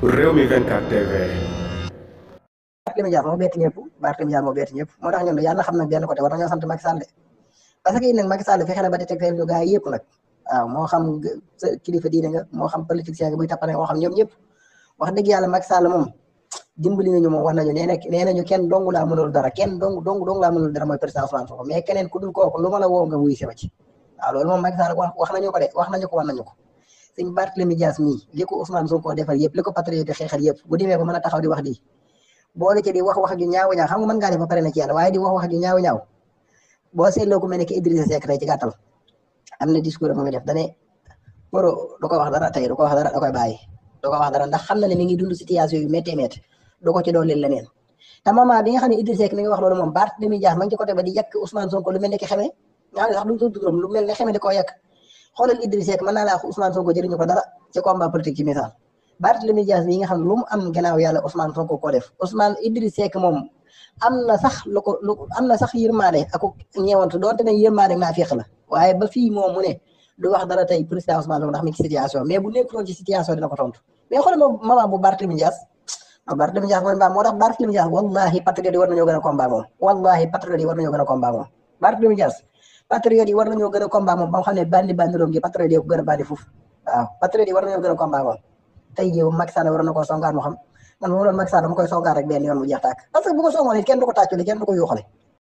Rewmi 24 TV. Barthélémy Dias moo bett ñëpp Barthélémy Dias moo bett ñëpp moo tax ñun yàlla xam nag benn côté war nañoo sant Macky Sall parce que nag Macky Sall fexe na ba détecté ñu gars yi yëpp nag waaw moo xam kilifa diine nga moo xam politicien nga buy tappale moo xam ñoom ñëpp wax dëgg yàlla Macky Sall moom dimbali nañu moom wax nañu nee nañu kenn dong laa mënul dara kenn dong laa mënul dara mooy président Ousmane Sonko mais keneen ku dul kooku lu ma la woo nga wuy si ma ci waaw loolu moom Macky Sall wax nañu ko de wax nañu ko wan nañu ko sëñ Barthélémy Dias mii li ko Ousmane Sonko defal yëpp li ko patriote xeexal yëpp bu demee ba mën a taxaw di wax di boole ci di wax ju ñaaw xam nga mën ngaa def ba pare na ci yàlla waaye di wax ju ñaaw boo seetloo ku mel ne ki Idrissa Seck tey ci gàttal am na discours am nga def dane poro du ko wax dara tey du ko wax dara da koy bàyyi du ko wax dara ndax xam na ne mi ngi dund situation yu métti du ko ci doon leneen te moment bi nga xam ne Idrissa Seck mi ngi wax loolu moom Barthélémy Dias ma ngi ci côté ba di yàq Ousmane Sonko lu mel ne ki xamee nga xam ne sax duñ ko turam lu mel ne xamee di koo yàq xoolal Idrissa Seck mën naa laa wax Ousmane Sonko jëriñu ko dara ci combat politique ci misaal Barthélémy Dias mi nga xam ne lu mu am gannaaw yàlla Ousmane Sonko ko def Ousmane Idrissa Seck moom am na sax yërmaande ak ñeewantu doonte ne yërmaande naa féex la waaye ba fii moom mu ne du wax dara tey président Ousmane Sonko ndax mi ngi ci situation mais bu nekkuloon ci situation dina ko tontu mais xoolal moom maman bu Barthélémy Dias mooy mbaam moo tax Barthélémy Dias wallahi patriote yi war nañoo gën a combat moom wallahi patriote yi war nañoo gën a combat moom Barthélémy Dias patriote yi war nañoo gën a combat moom ba nga xam ne bandi room gi patriote yi ko gën a bandi foofu waaw patriote yi war nañoo gën a combat moom tey jii Macky Sall war na koo songaat moo xam man bu ma doon Macky Sall dama koy songaat rek benn yoon mu jeex tàkk parce que bu ko songoon it kenn du ko tàccule kenn du ko yuuxale